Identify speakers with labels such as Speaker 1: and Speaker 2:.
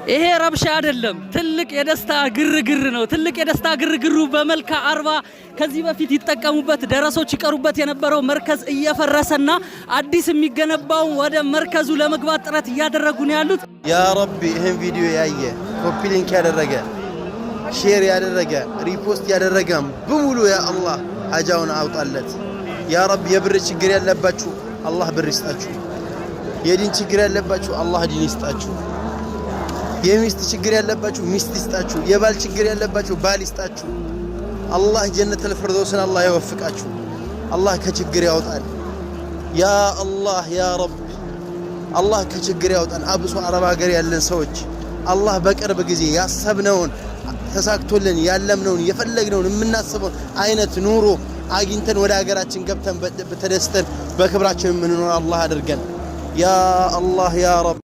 Speaker 1: ይሄ ረብሻ አይደለም፣ ትልቅ የደስታ ግርግር ነው። ትልቅ የደስታ ግርግሩ በመልካ 40 ከዚህ በፊት ይጠቀሙበት ደረሶች ይቀሩበት የነበረው መርከዝ እየፈረሰና አዲስ የሚገነባውን ወደ መርከዙ ለመግባት ጥረት እያደረጉ ነው ያሉት።
Speaker 2: ያ ረቢ፣ ይህን ቪዲዮ ያየ፣ copy link ያደረገ፣ share ያደረገ፣ repost ያደረገም በሙሉ ያ አላህ ሀጃውን አውጣለት። ያ ረቢ፣ የብር ችግር ያለባችሁ አላህ ብር ይስጣችሁ። የዲን ችግር ያለባችሁ አላህ ዲን ይስጣችሁ። የሚስት ችግር ያለባችሁ ሚስት ይስጣችሁ። የባል ችግር ያለባችሁ ባል ይስጣችሁ። አላህ ጀነተል ፊርደውስን አላህ ይወፍቃችሁ። አላህ ከችግር ያውጣን። ያ አላህ፣ ያ ረቢ፣ አላህ ከችግር ያውጣን። አብሶ አረብ ሀገር ያለን ሰዎች አላህ በቅርብ ጊዜ ያሰብነውን ተሳክቶልን ያለምነውን፣ የፈለግነውን፣ የምናስበውን አይነት ኑሮ አግኝተን ወደ ሀገራችን ገብተን ተደስተን በክብራችን የምንኖር አላህ አድርገን። ያ አላህ፣ ያ ረብ።